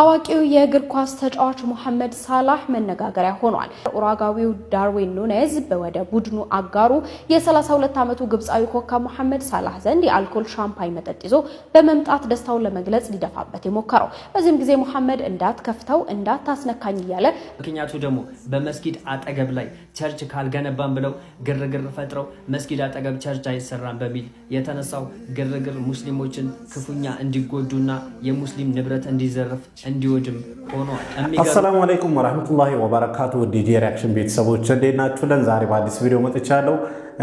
ታዋቂው የእግር ኳስ ተጫዋች ሙሐመድ ሳላህ መነጋገሪያ ሆኗል። ኡራጋዊው ዳርዊን ኑኔዝ ወደ ቡድኑ አጋሩ የ32 ዓመቱ ግብፃዊ ኮከብ ሙሐመድ ሳላህ ዘንድ የአልኮል ሻምፓኝ መጠጥ ይዞ በመምጣት ደስታውን ለመግለጽ ሊደፋበት የሞከረው። በዚህም ጊዜ ሙሐመድ እንዳትከፍተው፣ እንዳታስነካኝ እያለ ምክንያቱ ደግሞ በመስጊድ አጠገብ ላይ church ካልገነባን ብለው ግርግር ፈጥረው መስጊድ አጠገብ church አይሰራም በሚል የተነሳው ግርግር ሙስሊሞችን ክፉኛ እንዲጎዱና የሙስሊም ንብረት እንዲዘረፍ እንዲወድም ሆኗል። السلام عليكم ورحمة الله وبركاته። ውድ የ reaction ቤተሰቦች እንዴት ናችሁ? ዛሬ በአዲስ ቪዲዮ መጥቻለሁ።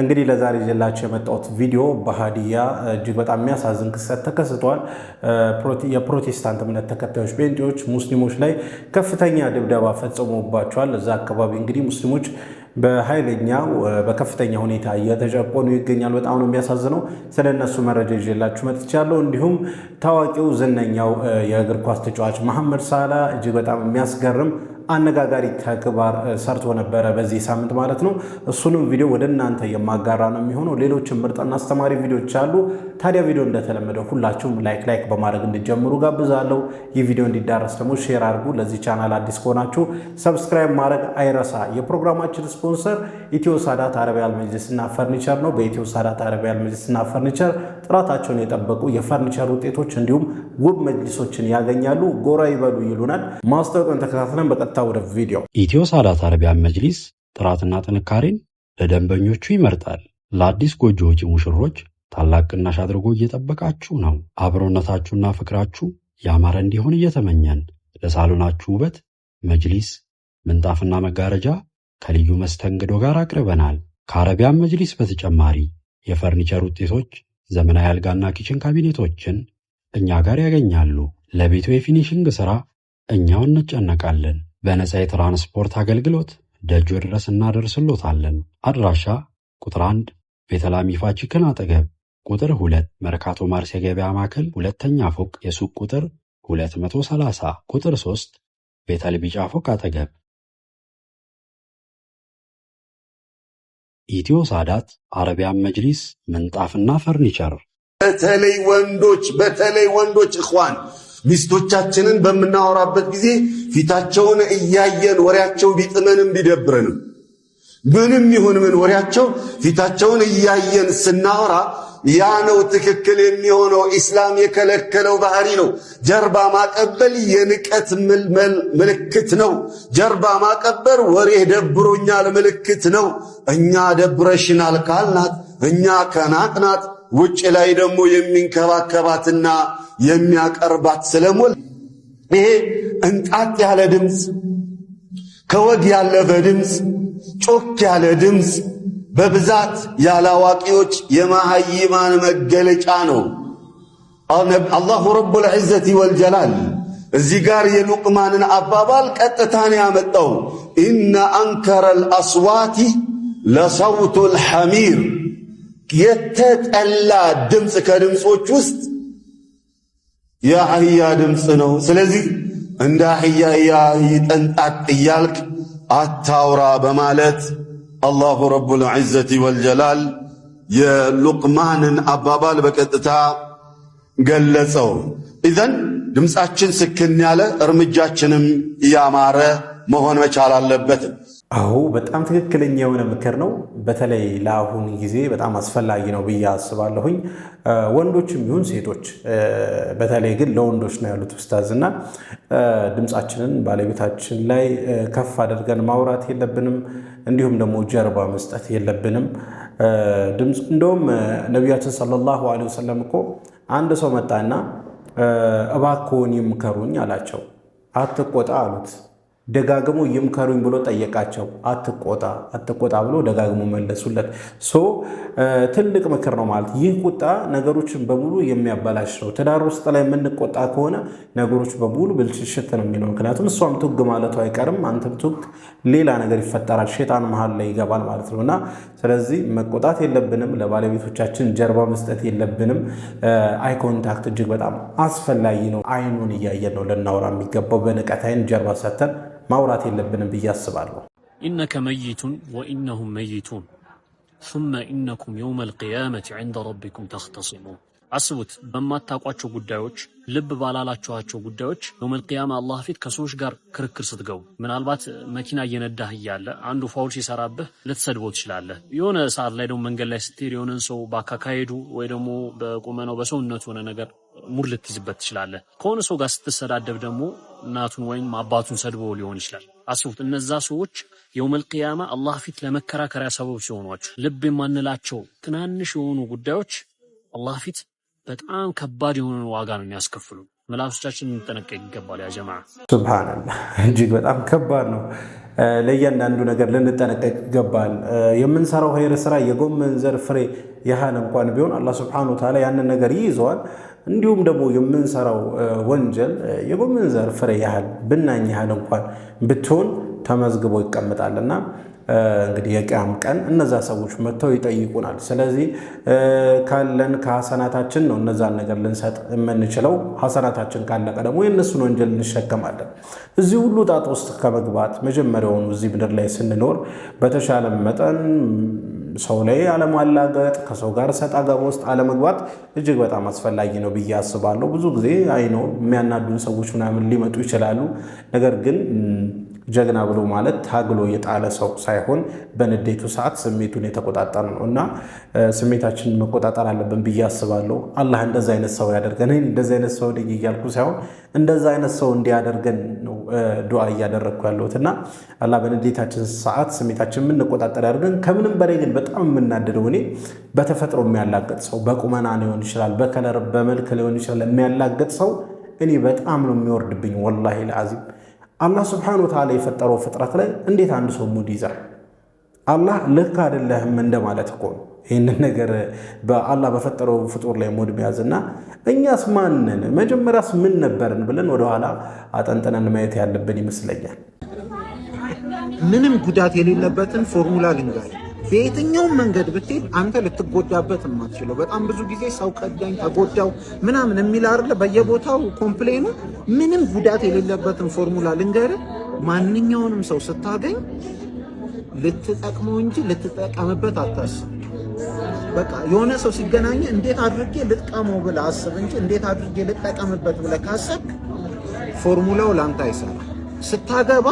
እንግዲህ ለዛሬ ይዤላችሁ የመጣሁት ቪዲዮ በሀዲያ እጅግ በጣም የሚያሳዝን ክስተት ተከስቷል። የፕሮቴስታንት እምነት ተከታዮች ጴንጤዎች ሙስሊሞች ላይ ከፍተኛ ድብደባ ፈጽሞባቸዋል። እዛ አካባቢ እንግዲህ ሙስሊሞች በኃይለኛው በከፍተኛ ሁኔታ እየተጨቆኑ ይገኛል። በጣም ነው የሚያሳዝነው። ስለ እነሱ መረጃ ይዤላችሁ መጥቻለሁ። እንዲሁም ታዋቂው ዝነኛው የእግር ኳስ ተጫዋች መሐመድ ሳላ እጅግ በጣም የሚያስገርም አነጋጋሪ ተግባር ሰርቶ ነበረ በዚህ ሳምንት ማለት ነው። እሱንም ቪዲዮ ወደ እናንተ የማጋራ ነው የሚሆነው። ሌሎችም ምርጥና አስተማሪ ቪዲዮዎች አሉ። ታዲያ ቪዲዮ እንደተለመደው ሁላችሁም like like በማድረግ እንዲጀምሩ ጋብዛለሁ። ይህ ቪዲዮ እንዲዳረስ ደግሞ share አድርጉ። ለዚህ ቻናል አዲስ ከሆናችሁ subscribe ማድረግ አይረሳ። የፕሮግራማችን ስፖንሰር ኢትዮ ሳዳት አረቢያል መጅሊስና ፈርኒቸር ነው። በኢትዮ ሳዳት አረቢያል መጅሊስና ፈርኒቸር ጥራታቸውን የጠበቁ የፈርኒቸር ውጤቶች እንዲሁም ውብ መጅሊሶችን ያገኛሉ። ጎራ ይበሉ ይሉናል። ማስታወቂያውን ተከታትለን በቀጥታ ወደ ቪዲዮ። ኢትዮ ሳዳት አረቢያን መጅሊስ ጥራትና ጥንካሬን ለደንበኞቹ ይመርጣል። ለአዲስ ጎጆ ወጪ ሙሽሮች ታላቅ ቅናሽ አድርጎ እየጠበቃችሁ ነው። አብሮነታችሁና ፍቅራችሁ ያማረ እንዲሆን እየተመኘን ለሳሎናችሁ ውበት መጅሊስ፣ ምንጣፍና መጋረጃ ከልዩ መስተንግዶ ጋር አቅርበናል። ከአረቢያን መጅሊስ በተጨማሪ የፈርኒቸር ውጤቶች፣ ዘመናዊ አልጋና kitchen cabinet ኦችን እኛ ጋር ያገኛሉ። ለቤቱ የ finishing ሥራ እኛው እንጨነቃለን። በነፃ የትራንስፖርት አገልግሎት ደጆ ድረስ እናደርስሎታለን። አድራሻ ቁጥር 1 ቤተላሚፋ ቺክን አጠገብ፣ ቁጥር 2 መርካቶ ማርስ የገበያ ማዕከል ሁለተኛ ፎቅ የሱቅ ቁጥር 230፣ ቁጥር 3 ቤተል ቢጫ ፎቅ አጠገብ። ኢትዮ ሳዳት አረቢያን መጅሊስ ምንጣፍና ፈርኒቸር። በተለይ ወንዶች፣ በተለይ ወንዶች إخوان፣ ሚስቶቻችንን በምናወራበት ጊዜ ፊታቸውን እያየን ወሬያቸው ቢጥመንም ቢደብረንም ምንም ይሁን ምን ወሬያቸው ፊታቸውን እያየን ስናወራ ያ ነው ትክክል የሚሆነው። ኢስላም የከለከለው ባህሪ ነው። ጀርባ ማቀበል የንቀት ምልክት ነው። ጀርባ ማቀበል ወሬ ደብሮኛል ምልክት ነው። እኛ ደብረሽናል ካልናት፣ እኛ ከናቅናት፣ ውጭ ላይ ደግሞ የሚንከባከባትና የሚያቀርባት ስለሞል ይሄ እንጣጥ ያለ ድምፅ፣ ከወግ ያለፈ ድምፅ፣ ጮክ ያለ ድምፅ በብዛት ያላዋቂዎች የመሃይማን መገለጫ ነው። الله رب العزة والجلال እዚህ ጋር የሉቅማንን አባባል ቀጥታን ያመጣው إن أنكر الأصوات لصوت الحمير፣ የተጠላ ድምፅ ከድምፆች ውስጥ የአህያ ድምፅ ነው። ስለዚህ እንደ አህያ ይጠንጣጥ እያልክ አታውራ በማለት الله رب العزة والجلال የሉቅማንን አባባል በቀጥታ ገለጸው። إذن ድምፃችን ስክን ያለ እርምጃችንም ያማረ መሆን መቻል አለበት። አዎ፣ በጣም ትክክለኛ የሆነ ምክር ነው። በተለይ ለአሁን ጊዜ በጣም አስፈላጊ ነው ብዬ አስባለሁኝ። ወንዶችም ይሁን ሴቶች፣ በተለይ ግን ለወንዶች ነው ያሉት ኡስታዝ እና ድምፃችንን ባለቤታችን ላይ ከፍ አድርገን ማውራት የለብንም። እንዲሁም ደግሞ ጀርባ መስጠት የለብንም። ድምፅ እንደውም ነቢያችን صلى الله عليه وسلم እኮ አንድ ሰው መጣና እባክዎን ይምከሩኝ አላቸው። አትቆጣ አሉት። ደጋግሞ ይምከሩኝ ብሎ ጠየቃቸው። አትቆጣ አትቆጣ ብሎ ደጋግሞ መለሱለት። So ትልቅ ምክር ነው ማለት ይህ ቁጣ ነገሮችን በሙሉ የሚያበላሽ ነው። ትዳር ውስጥ ላይ የምንቆጣ ከሆነ ነገሮች በሙሉ ብልሽት ነው የሚለው። ምክንያቱም እሷም ቱግ ማለቱ አይቀርም፣ አንተም ቱግ፣ ሌላ ነገር ይፈጠራል፣ ሼጣን መሀል ላይ ይገባል ማለት ነው። እና ስለዚህ መቆጣት የለብንም፣ ለባለቤቶቻችን ጀርባ መስጠት የለብንም። Eye contact እጅግ በጣም አስፈላጊ ነው። አይኑን እያየን ነው ልናወራ የሚገባው። በንቀት አይን ጀርባ ሰተን ማውራት የለብንም ብዬ አስባለሁ። إنك ميت وإنهم ميتون ثم إنكم يوم القيامة عند ربكم تختصمون። አስቡት፣ በማታውቋቸው ጉዳዮች፣ ልብ ባላላችኋቸው ጉዳዮች የውመል ቂያማ አላህ ፊት ከሰዎች ጋር ክርክር ስትገቡ፣ ምናልባት መኪና እየነዳህ እያለ አንዱ foul ሲሰራብህ ልትሰድበው ትችላለህ። የሆነ ሰዓት ላይ ደግሞ መንገድ ላይ ስትሄድ የሆነን ሰው በአካካሄዱ ወይ ደግሞ በቁመናው፣ በሰውነቱ የሆነ ነገር ሙድ ልትይዝበት ትችላለህ። ከሆነ ሰው ጋር ስትሰዳደብ ደግሞ እናቱን ወይም አባቱን ሰድቦ ሊሆን ይችላል። አስቡት፣ እነዛ ሰዎች የውመል ቂያማ አላህ ፊት ለመከራከሪያ ሰበብ ሲሆኗችሁ፣ ልብ የማንላቸው ትናንሽ የሆኑ ጉዳዮች አላህ ፊት በጣም ከባድ የሆነ ዋጋ ነው የሚያስከፍሉ። ምላሶቻችን እንጠነቀቅ ይገባል። ያ ጀማዓ። ሱብሃነላህ፣ እጅግ በጣም ከባድ ነው። ለእያንዳንዱ ነገር ልንጠነቀቅ ይገባል። የምንሰራው ኸይር ስራ የጎመን ዘር ፍሬ ያህል እንኳን ቢሆን አላህ ሱብሓነሁ ወተዓላ ያንን ነገር ይይዘዋል። እንዲሁም ደግሞ የምንሰራው ወንጀል የጎመን ዘር ፍሬ ያህል፣ ብናኝ ያህል እንኳን ብትሆን ተመዝግቦ ይቀመጣልና እንግዲህ የቅያም ቀን እነዛ ሰዎች መጥተው ይጠይቁናል። ስለዚህ ካለን ከሐሰናታችን ነው እነዛን ነገር ልንሰጥ የምንችለው። ሐሰናታችን ካለቀ ደግሞ የእነሱን ወንጀል እንሸከማለን። እዚህ ሁሉ ጣጣ ውስጥ ከመግባት መጀመሪያውኑ እዚህ ምድር ላይ ስንኖር በተሻለ መጠን ሰው ላይ አለማላገጥ፣ ከሰው ጋር ሰጣ ገባ ውስጥ አለመግባት እጅግ በጣም አስፈላጊ ነው ብዬ አስባለሁ። ብዙ ጊዜ አይኖ የሚያናዱን ሰዎች ምናምን ሊመጡ ይችላሉ። ነገር ግን ጀግና ብሎ ማለት ታግሎ የጣለ ሰው ሳይሆን በንዴቱ ሰዓት ስሜቱን የተቆጣጠረ ነው እና ስሜታችንን መቆጣጠር አለብን ብዬ አስባለሁ። አላህ እንደዛ አይነት ሰው ያደርገን። እንደዚ አይነት ሰው ነኝ እያልኩ ሳይሆን እንደዛ አይነት ሰው እንዲያደርገን ነው ዱዓ እያደረግኩ ያለሁት እና አላህ በንዴታችን ሰዓት ስሜታችን የምንቆጣጠር ያደርገን። ከምንም በላይ ግን በጣም የምናደደው እኔ በተፈጥሮ የሚያላገጥ ሰው፣ በቁመና ሊሆን ይችላል፣ በ color በመልክ ሊሆን ይችላል፣ የሚያላገጥ ሰው እኔ በጣም ነው የሚወርድብኝ። ወላሂ ልዓዚም፣ አላህ ስብሐነ ወተዓላ የፈጠረው ፍጥረት ላይ እንዴት አንድ ሰው ሙድ ይዛል? አላህ ልክ አይደለህም እንደማለት እኮ ነው። ይህንን ነገር በአላህ በፈጠረው ፍጡር ላይ ሙድ መያዝ እና እኛስ ማንን፣ መጀመሪያስ ምን ነበርን ብለን ወደኋላ አጠንጥነን ማየት ያለብን ይመስለኛል። ምንም ጉዳት የሌለበትን ፎርሙላ ልንገር። በየትኛውም መንገድ ብትሄድ አንተ ልትጎዳበት የማትችለው፣ በጣም ብዙ ጊዜ ሰው ከዳኝ፣ ተጎዳው ምናምን የሚል አይደለ በየቦታው complain ኡ። ምንም ጉዳት የሌለበትን ፎርሙላ ልንገር። ማንኛውንም ሰው ስታገኝ ልትጠቅመው እንጂ ልትጠቀምበት አታስብ። በቃ የሆነ ሰው ሲገናኝ እንዴት አድርጌ ልጥቀመው ብለህ አስብ እንጂ እንዴት አድርጌ ልጠቀምበት ብለህ ካሰብክ ፎርሙላው ላንተ አይሰራም። ስታገባ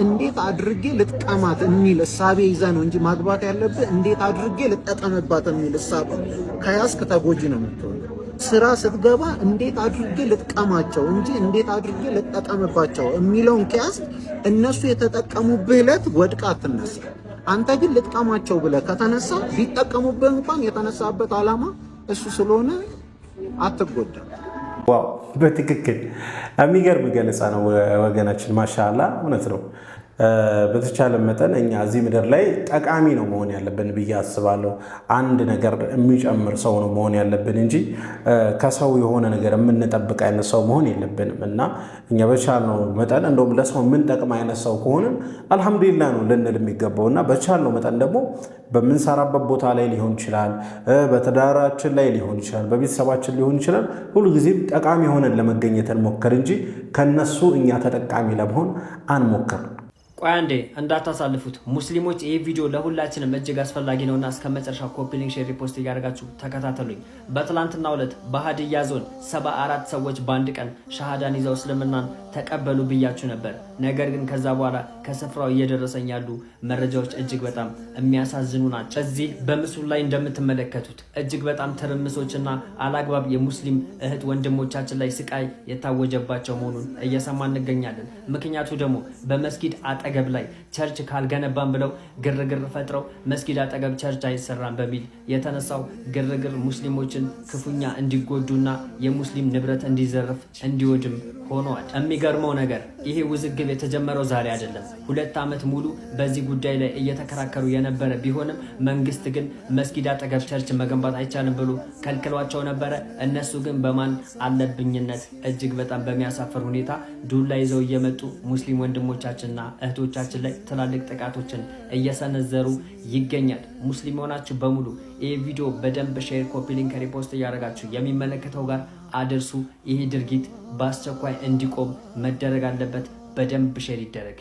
እንዴት አድርጌ ልጥቀማት የሚል እሳቤ ይዘህ ነው እንጂ ማግባት ያለብህ፣ እንዴት አድርጌ ልጠቀምባት የሚል እሳቤ ከያዝክ ተጎጂ ነው የምትሆነው። ስራ ስትገባ እንዴት አድርጌ ልጥቀማቸው እንጂ እንዴት አድርጌ ልጠቀምባቸው የሚለውን ከያዝክ እነሱ የተጠቀሙብህ ዕለት ወድቃ አትነሳ። አንተ ግን ልጥቀማቸው ብለህ ከተነሳ ቢጠቀሙብህ እንኳን የተነሳበት ዓላማ እሱ ስለሆነ አትጎዳም። Wow፣ በትክክል የሚገርም ገለጻ ነው ወገናችን። ማሻላ፣ እውነት ነው። በተቻለ መጠን እኛ እዚህ ምድር ላይ ጠቃሚ ነው መሆን ያለብን ብዬ አስባለሁ። አንድ ነገር የሚጨምር ሰው ነው መሆን ያለብን እንጂ ከሰው የሆነ ነገር የምንጠብቅ አይነት ሰው መሆን የለብንም እና እኛ በቻልነው መጠን እንደውም ለሰው የምንጠቅም አይነት ሰው ከሆንን አልሐምዱሊላ ነው ልንል የሚገባው እና በቻልነው መጠን ደግሞ በምንሰራበት ቦታ ላይ ሊሆን ይችላል፣ በትዳራችን ላይ ሊሆን ይችላል፣ በቤተሰባችን ሊሆን ይችላል። ሁልጊዜም ጠቃሚ ሆነን ለመገኘት እንሞክር እንጂ ከነሱ እኛ ተጠቃሚ ለመሆን አንሞክር። ቆይ አንዴ እንዳታሳልፉት ሙስሊሞች፣ ይህ ቪዲዮ ለሁላችንም እጅግ አስፈላጊ ነውና እስከ መጨረሻ copy link፣ share፣ repost እያደረጋችሁ ተከታተሉኝ። በትላንትናው ዕለት በሀዲያ ዞን 74 ሰዎች በአንድ ቀን ሻሃዳን ይዘው እስልምናን ተቀበሉ ብያችሁ ነበር። ነገር ግን ከዛ በኋላ ከስፍራው እየደረሰኝ ያሉ መረጃዎች እጅግ በጣም የሚያሳዝኑ ናቸው። እዚህ በምስሉ ላይ እንደምትመለከቱት እጅግ በጣም ትርምሶችና አላግባብ የሙስሊም እህት ወንድሞቻችን ላይ ስቃይ የታወጀባቸው መሆኑን እየሰማን እንገኛለን። ምክንያቱ ደግሞ በመስጊድ አጠገብ ላይ church ካልገነባን ብለው ግርግር ፈጥረው መስጊድ አጠገብ church አይሰራም በሚል የተነሳው ግርግር ሙስሊሞችን ክፉኛ እንዲጎዱና የሙስሊም ንብረት እንዲዘረፍ፣ እንዲወድም ሆነዋል። የሚገርመው ነገር ይሄ ውዝግብ የተጀመረው ዛሬ አይደለም። 2 ዓመት ሙሉ በዚህ ጉዳይ ላይ እየተከራከሩ የነበረ ቢሆንም መንግስት ግን መስጊድ አጠገብ church መገንባት አይቻልም ብሎ ከልክሏቸው ነበረ። እነሱ ግን በማን አለብኝነት እጅግ በጣም በሚያሳፍር ሁኔታ ዱላ ይዘው እየመጡ ሙስሊም ወንድሞቻችንና እህቶቻችን ላይ ትላልቅ ጥቃቶችን እየሰነዘሩ ይገኛል። ሙስሊም የሆናችሁ በሙሉ ይህ ቪዲዮ በደንብ share፣ copy link፣ repost እያደረጋችሁ የሚመለከተው ጋር አድርሱ። ይህ ድርጊት በአስቸኳይ እንዲቆም መደረግ አለበት። በደንብ share ይደረግ።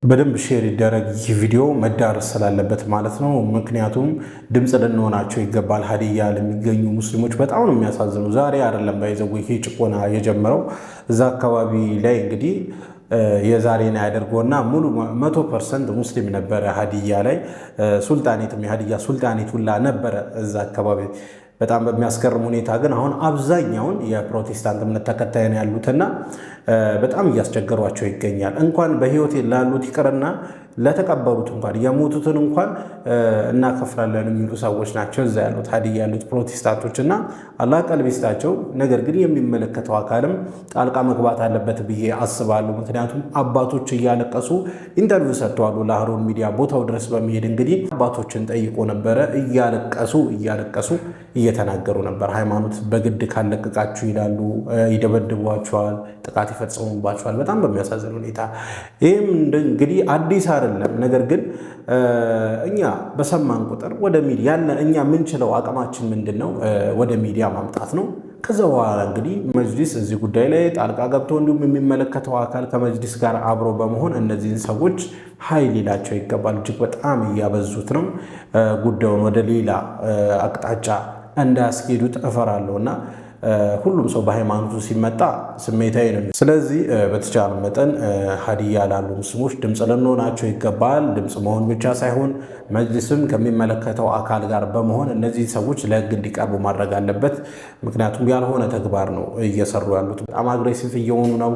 በደንብ share ይደረግ ይህ ቪዲዮ መዳረስ ስላለበት ማለት ነው። ምክንያቱም ድምፅ ልንሆናቸው ይገባል። ሀዲያ ለሚገኙ ሙስሊሞች በጣም ነው የሚያሳዝኑ። ዛሬ አይደለም by the way ይሄ ጭቆና የጀመረው እዛ አካባቢ ላይ እንግዲህ የዛሬን ያደርገውና ሙሉ 100% ሙስሊም ነበረ ሀዲያ ላይ። ሱልጣኔትም የሀዲያ ሱልጣኔት ሁላ ነበረ እዛ አካባቢ። በጣም በሚያስገርም ሁኔታ ግን አሁን አብዛኛውን የፕሮቴስታንት እምነት ተከታይ ነው ያሉትና በጣም እያስቸገሯቸው ይገኛል። እንኳን በህይወት ላሉት ይቅርና ለተቀበሩት እንኳን የሞቱትን እንኳን እናከፍራለን የሚሉ ሰዎች ናቸው እዛ ያሉት ሀዲያ ያሉት ፕሮቴስታንቶች እና አላህ ቀልብ ይስጣቸው። ነገር ግን የሚመለከተው አካልም ጣልቃ መግባት አለበት ብዬ አስባለሁ። ምክንያቱም አባቶች እያለቀሱ interview ሰጥተዋል ለሀሩን ሚዲያ ቦታው ድረስ በመሄድ እንግዲህ አባቶችን ጠይቆ ነበረ። እያለቀሱ እያለቀሱ እየተናገሩ ነበር። ሃይማኖት በግድ ካለቀቃችሁ ይላሉ፣ ይደበድቧቸዋል፣ ጥቃት ይፈጽሙባቸዋል። በጣም በሚያሳዝን ሁኔታ ይህም እንግዲህ አዲስ አይደለም። ነገር ግን እኛ በሰማን ቁጥር ወደ ሚዲያ እኛ የምንችለው አቅማችን ምንድን ነው? ወደ ሚዲያ ማምጣት ነው። ከዛ በኋላ እንግዲህ መጅሊስ እዚህ ጉዳይ ላይ ጣልቃ ገብቶ እንዲሁም የሚመለከተው አካል ከመጅሊስ ጋር አብሮ በመሆን እነዚህን ሰዎች ኃይል ሊላቸው ይገባል። እጅግ በጣም እያበዙት ነው። ጉዳዩን ወደ ሌላ አቅጣጫ እንዳያስኬዱት እፈራለሁ እና ሁሉም ሰው በሃይማኖቱ ሲመጣ ስሜታዊ ነው። ስለዚህ በተቻለ መጠን ሀዲያ ላሉ ሙስሊሞች ድምፅ ልንሆናቸው ይገባል። ድምፅ መሆን ብቻ ሳይሆን መጅሊስም ከሚመለከተው አካል ጋር በመሆን እነዚህ ሰዎች ለሕግ እንዲቀርቡ ማድረግ አለበት። ምክንያቱም ያልሆነ ተግባር ነው እየሰሩ ያሉት። በጣም aggressive እየሆኑ ነው።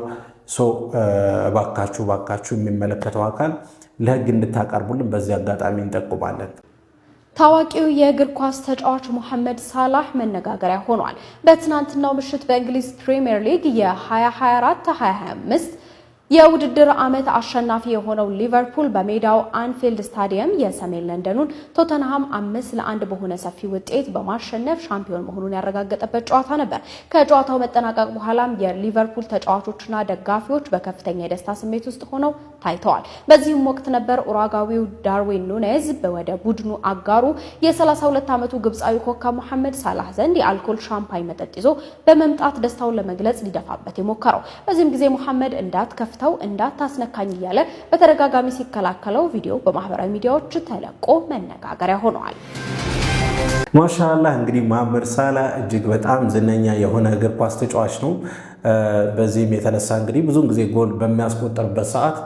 እባካችሁ እባካችሁ የሚመለከተው አካል ለሕግ እንድታቀርቡልን በዚህ አጋጣሚ እንጠቁማለን። ታዋቂው የእግር ኳስ ተጫዋች ሙሐመድ ሳላህ መነጋገሪያ ሆኗል። በትናንትናው ምሽት በእንግሊዝ ፕሪሚየር ሊግ የ2024-2025 የውድድር ዓመት አሸናፊ የሆነው ሊቨርፑል በሜዳው አንፊልድ ስታዲየም የሰሜን ለንደኑን ቶተንሃም 5-1 በሆነ ሰፊ ውጤት በማሸነፍ ሻምፒዮን መሆኑን ያረጋገጠበት ጨዋታ ነበር። ከጨዋታው መጠናቀቅ በኋላም የሊቨርፑል ተጫዋቾችና ደጋፊዎች በከፍተኛ የደስታ ስሜት ውስጥ ሆነው ታይተዋል። በዚህም ወቅት ነበር ኡራጋዊው ዳርዊን ኑኔዝ ወደ ቡድኑ አጋሩ የ32 ዓመቱ ግብፃዊ ኮከብ መሐመድ ሳላህ ዘንድ የአልኮል ሻምፓኝ መጠጥ ይዞ በመምጣት ደስታውን ለመግለጽ ሊደፋበት የሞከረው። በዚህም ጊዜ መሐመድ እንዳትከፍተው እንዳታስነካኝ እያለ በተደጋጋሚ ሲከላከለው ቪዲዮ በማህበራዊ ሚዲያዎች ተለቆ መነጋገሪያ ሆነዋል። ማሻአላህ እንግዲህ መሐመድ ሳላህ እጅግ በጣም ዝነኛ የሆነ እግር ኳስ ተጫዋች ነው። በዚህም የተነሳ እንግዲህ ብዙውን ጊዜ ጎል በሚያስቆጥርበት ሰዓት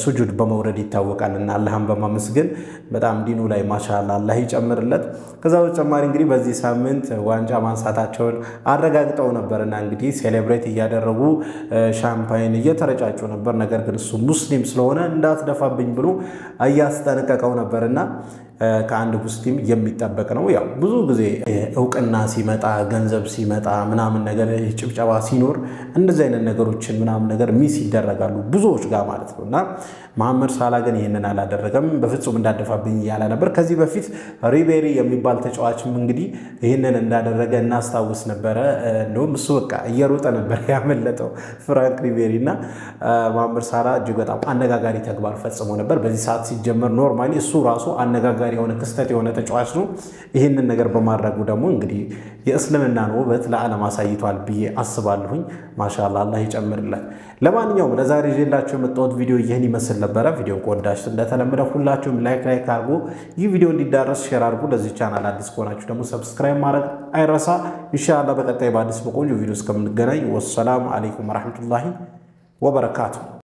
ሱጁድ በመውረድ ይታወቃል እና አላህን በማመስገን በጣም ዲኑ ላይ ማሻአላህ አላህ ይጨምርለት። ከዛ በተጨማሪ እንግዲህ በዚህ ሳምንት ዋንጫ ማንሳታቸውን አረጋግጠው ነበርና እንግዲህ celebrate እያደረጉ ሻምፓይን እየተረጫጩ ነበር። ነገር ግን እሱ ሙስሊም ስለሆነ እንዳትደፋብኝ ብሎ እያስጠነቀቀው ነበርና ከአንድ ሙስሊም የሚጠበቅ ነው። ያው ብዙ ጊዜ እውቅና ሲመጣ ገንዘብ ሲመጣ ምናምን ነገር ጭብጨባ ሲኖር እንደዚህ አይነት ነገሮችን ምናምን ነገር miss ይደረጋሉ ብዙዎች ጋር ማለት ነው። እና መሐመድ ሳላ ግን ይህንን አላደረገም። በፍጹም እንዳደፋብኝ እያለ ነበር። ከዚህ በፊት ሪቤሪ የሚባል ተጫዋችም እንግዲህ ይህንን እንዳደረገ እናስታውስ ነበረ። እንደውም እሱ በቃ እየሮጠ ነበር ያመለጠው ፍራንክ ሪቤሪ እና መሐመድ ሳላ እጅግ በጣም አነጋጋሪ ተግባር ፈጽሞ ነበር። በዚህ ሰዓት ሲጀመር normally እሱ ራሱ አነጋጋሪ የሆነ ክስተት የሆነ ተጫዋች ነው። ይህንን ነገር በማድረጉ ደግሞ እንግዲህ የእስልምናን ውበት ለዓለም አሳይቷል ብዬ አስባለሁኝ። ማሻአላህ አላህ ይጨምርለት። ለማንኛውም ለዛሬ ይዤላችሁ የመጣሁት ቪዲዮ ይህን ይመስል ነበረ። ቪዲዮ ከወዳችሁ እንደተለመደ ሁላችሁም like like አድርጉ። ይህ ቪዲዮ እንዲዳረስ share አድርጉ። ለዚህ ቻናል አዲስ ከሆናችሁ ደግሞ subscribe ማድረግ አይረሳ። ኢንሻአላህ በቀጣይ በአዲስ በቆንጆ ቪዲዮ እስከምንገናኝ والسلام عليكم ورحمة الله وبركاته።